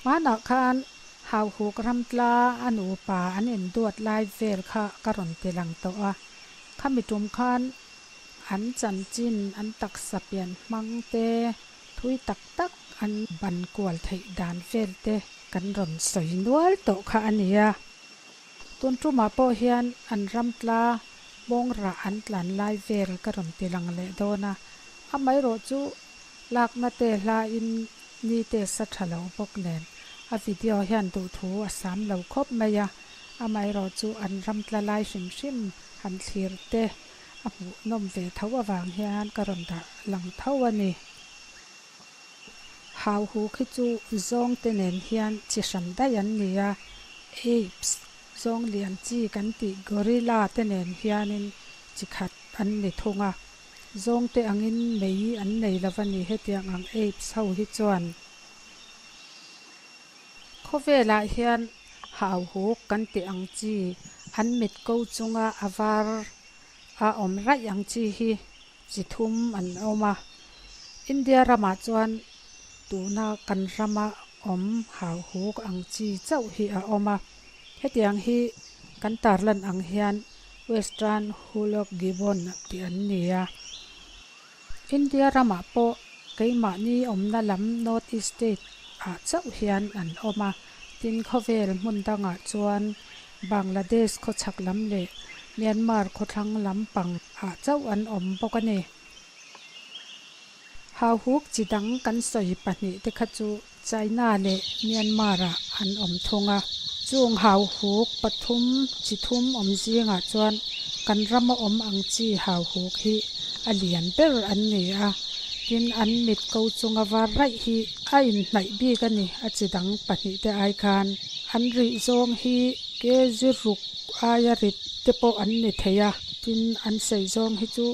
Hmanah khan Hauhuk ramtla a nupa an induat lai vel kha ka rawn ti lang tawh a. Khami tum khan an chanchin, an taksa pian hmang te, thui tak tak an ban kual theih dan vel te kan rawn sawi nual tawh kha a nia. Tun tumah pawh hian an ramtla mawngrah an tlan lai vel ka rawn ti lang leh dawn a. Amaherawhchu lakna te hlain ni te sa tha lo bawk nen a video hian duhthu a sam lo khawp mai a. Amaherawhchu an ramtla lai hrim hrim han thlir te a hmuhnawm ve tho avang hian ka rawn dah lang tho a ni. Hauhu khi chu zawng te nen hian chi hran daih an ni a, apes zawng lian chi kan tih gorilla te nen hianin chi khat an ni thung a. Zawng te angin mei an nei lo a ni hetiang ang apes ho hi chuan. Khawvelah hian hauhuk kan tih ang chi an mit ko chunga a var a awm raih ang chi hi chi thum an awm a. India ramah chuan tuna kan rama awm hauhuk ang chi chauh hi a awm a. Hetiang hi kan tarlan ang hian Western Hoolock Gibbon tih an ni a. India ramah pawh keimahni awmna lam North East State ah chauh hian an awm a. Tin, khawvel hmun dangah chuan Bangladesh khawchhak lam leh Myanmar khawthlang lampang ah chauh an awm bawk a ni. Hauhuk chi dang kan sawi pahnih te kha chu China leh Myanmar ah an awm thung a. Chung hauhuk pathum chi thum awm zingah chuan kan rama awm ang chi hauhuk hi a lian ber an ni a. Tin, an mit ko chunga var raih hi a inhnaih bik a ni, a chi dang pahnih te ai khan. An rih zawng hi kg ruk aia rit te pawh an ni thei a. Tin, an sei zawng hi chu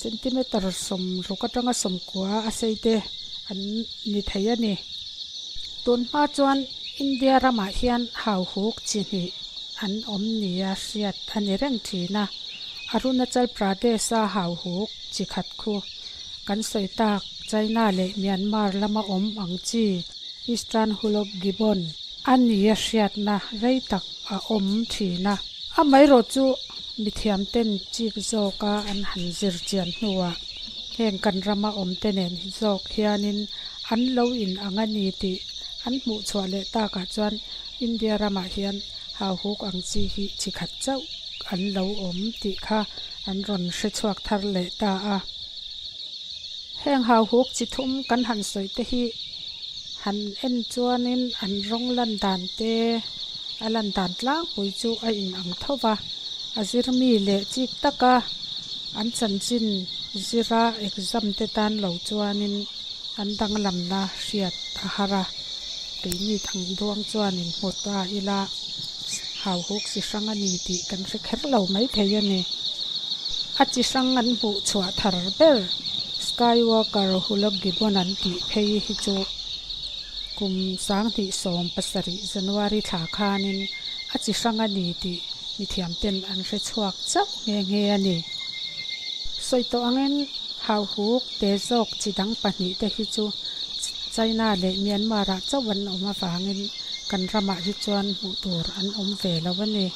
centimeter 60 atanga 90 a sei te an ni thei a ni. Tun hma chuan India ramah hian hauhuk chi hnih an awm nia hriat a ni reng thin a. Arunachal Pradesh-a hauhuk chi khat khu kan sawi tak China leh Myanmar lama awm ang chi Eastern Hoolock Gibbon a nia hriatna rei tak a awm thin a. Amaherawhchu mithiamten chik zawka an han zir chian hnuah heng kan rama awmte nen zawk hianin an lo in ang a ni tih an hmuh chhuah leh takah chuan India ramah hian hauhuk ang chi hi chi khat chauh an lo awm tih kha an rawn hre chhuak thar leh ta a. Heng hauhuk chi thum kan han sawi te hi han en chuanin an rawng lan dan te a lan dan tlangpui chu a in ang tho va, a zirmi leh chik taka an chanchin zira exam te tan lo chuanin an danglamna hriat a har a. Keini thang duang chuanin hmu ta ila hauhuk chi hrang a ni tih kan hre kher lo maithei a ni. A chi hrang an hmuh chhuah thar ber Skywalker Hoolock Gibbon an tih phei hi chu kum 2017 January thla khanin a chi hrang a ni tih mithiamten an hre chhuak chauh nghe nghe a ni. Sawi tawh angin hauhuk te zawk chi dang pahnih te hi chu China leh Myanmar ah chauh an awm avangin kan ramah hi chuan hmuh tur an awm ve lo a ni.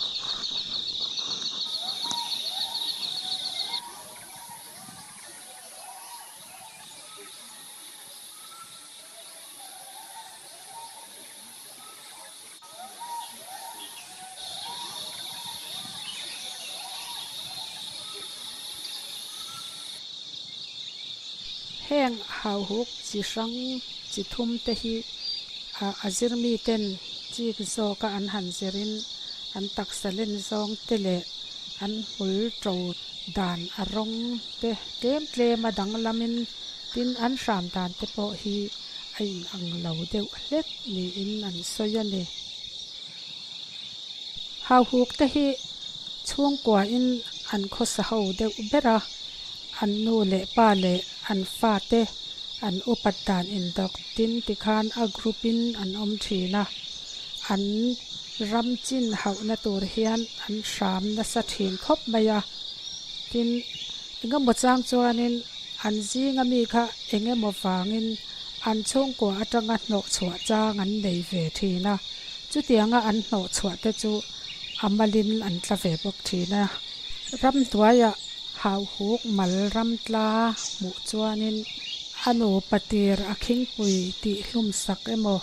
Heng hauhuk chi hrang chi thum te hi a zirmi ten chik zawka an han zirin an taksa len zawng te leh an hmul to dan a rawng te tlem tlem a danglamin tin an hram dan te pawh hi a in ang lo deuh hlek niin an sawi a ni. Hauhuk te hi chhungkua in an khawsa ho deuh ber a, an nu leh pa leh an fa te an upat dan indawk tin tikhan a group in an awm thin a, an ram chin hauhna tur hian an hram nasa thin khawp mai a. Tin, engemaw chang chuanin an zinga mi kha engemaw vangin an chhungkua atanga hnawh chhuah chang an nei ve thin a, chutianga an hnawh chhuah te chu a malin an tla ve bawk thin a. Ramhnuaiah hauhuk mal ram tla hmuh chuanin a nupa tir a khingpui tih hlum sak emaw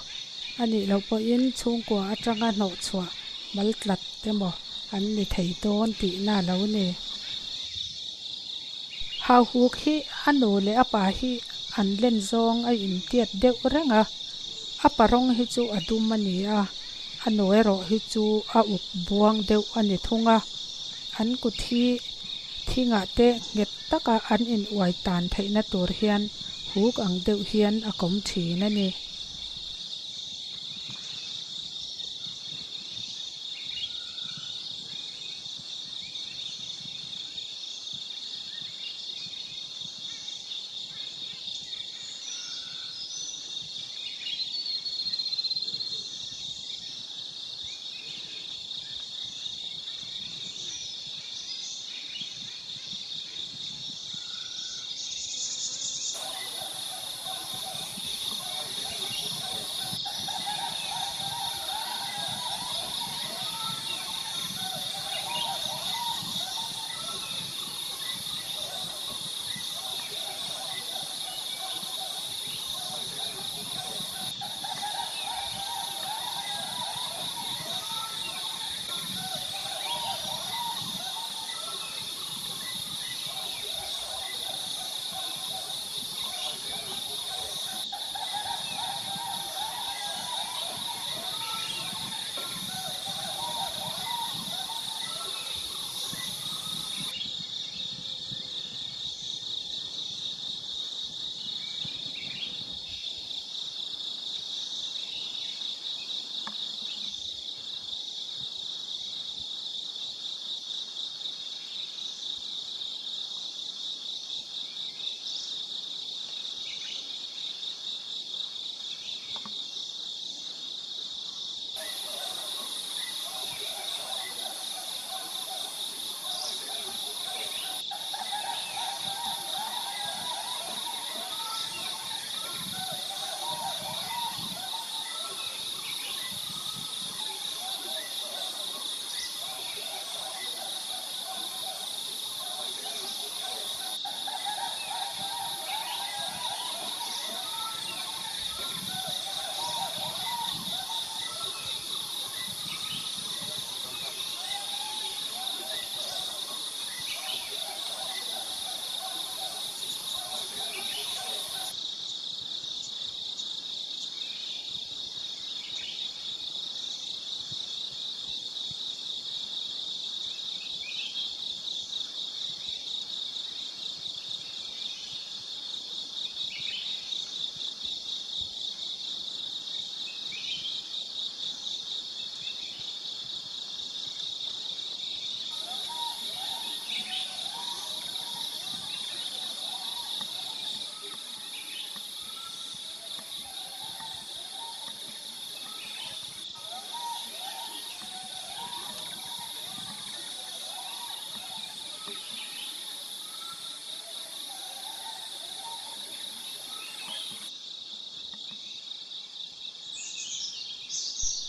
a nih loh pawhin chhungkua atanga hnawh chhuah mal tlat emaw an ni thei dawn tihna a lo ni. Hauhuk hi a nu leh a pa hi an len zawng a intiat deuh reng a, a pa rawng hi chu a dum a ni a, a nu erawh hi chu a uk buang deuh a ni thung a. An kut hi thingah te nghet taka an in uai tan theihna tur hian huk ang deuh hian a kawm thin a ni.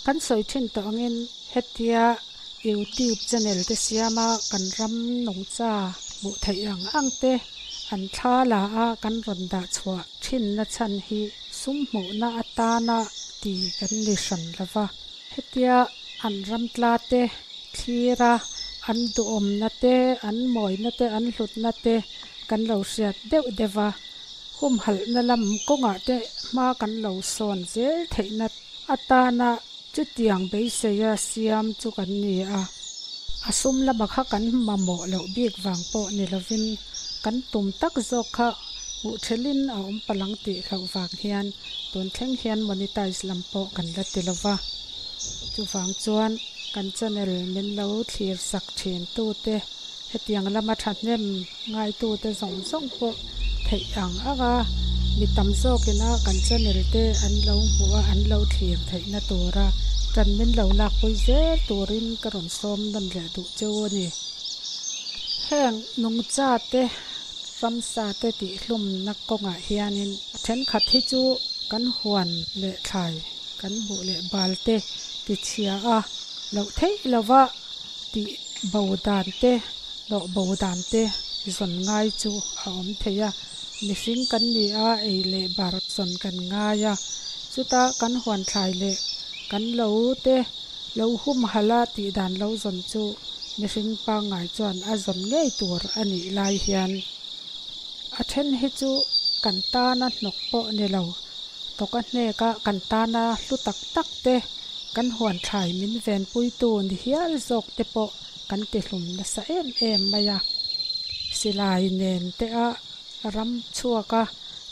Kan sawi thin tawh angin hetia YouTube channel te siama kan ram nungcha hmuh theih ang ang te an thla la a kan rawn dah chhuah thinna chhan hi sum hmuhna atana ti kan ni hran lova. Hetia an ram tla te thlir a, an duhawmna te, an mawina te, an hlutna te kan lo hriat deuh deuh a, humhalhna lam kawngah te hma kan lo sawn zel theihna atana chutiang beiseia siam chu kan ni a. A sum lama kha kan mamawh loh bik vang pawh ni lovin kan tum tak zawk kha hmuh thelin a awm palang tih hlauh vang hian tun thleng hian monetize lam pawh kan la ti lova. Chuvang chuan kan channel min lo thlir sak thin tute hetiang lama thahnem ngaitute zawng zawng pawh theih ang ang a, mi tam zawkina kan channel te an lo hmuh a an lo thlir theihna tura tan min lo lakpui zel turin ka rawn sawm nawn leh duh cheu a ni. Heng nungcha te ramsa te tihhlumna kawngah hianin a thenkhat hi chu Kan huan leh thlai, kan buh leh bal te tichhia a, loh theih lova tih bo dan te, hlawh bo dan te zawn ngai chu a awm thei a. Mihring kan ni a, ei leh bar zawn kan ngai a. Chuta kan huan thlai leh kan lo te lo humhalh a tih dan lo zawn chu mihring pangngai chuan a zawn ngei tur a nih lai hian a then hi chu kan tana hnawk pawh ni lo, tawka hneka kan tana hlu tak tak te, kan huan thlai min venpuitu ni hial zawk te pawh kan tihlum nasa em em mai a. Silai nen te a ram chhuak a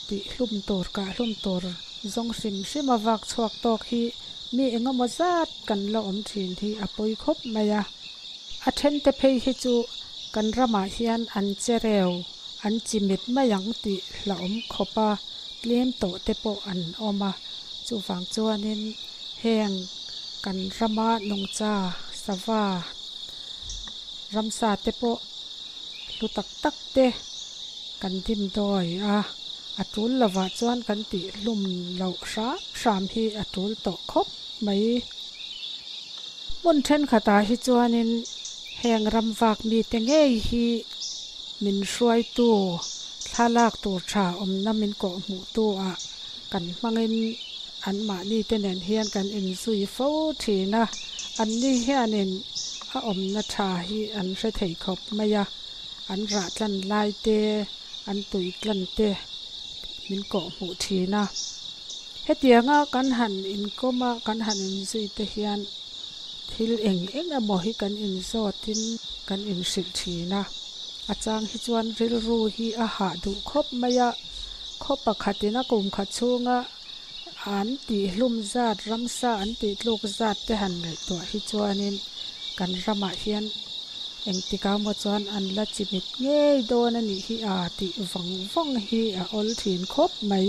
tih hlum tur kah hlum tur zawng hrim hrim a vak chhuak tawk hi mi engemaw zat kan la awm thin hi a pawi khawp mai a. A then te phei hi chu kan ramah hian an che reu, an chimit mai ang tih hlauhawm khawp a tlem tawh te pawh an awm a. Chuvang chuanin heng kan rama nungcha, sava, ramsa te pawh hlu tak tak te kan dimdawi a, a tul lovah chuan kan tih hlum loh hram hram hi a tul tawh khawp mai. Hmun thenkhatah hi chuanin heng ram vak mite ngei hi min hruaitu thlalak tur tha awmna min kawhhmuhtu ah kan hmangin anmahni te nen hian kan inzui fo thin a, anni hianin a awmna tha hi an hre thei khawp mai a, an rah tlan lai te, an tui tlan te min kawhhmuh thin a. Hetianga kan han inkawm a, kan han inzui te hian thil eng eng emaw hi kan inzawtin kan inhrilh thin a. A chang hi chuan rilru hi a hah duh khawp mai a, khaw pakhatin a kum khat chhunga an tihhlum zat, ramsa an tihtluk zat te han ngaihtuah hi chuanin kan ramah hian engtik ah maw chuan an la chimit ngei dawn a nih hi a tih vawng vawng hi a awl thin khawp mai.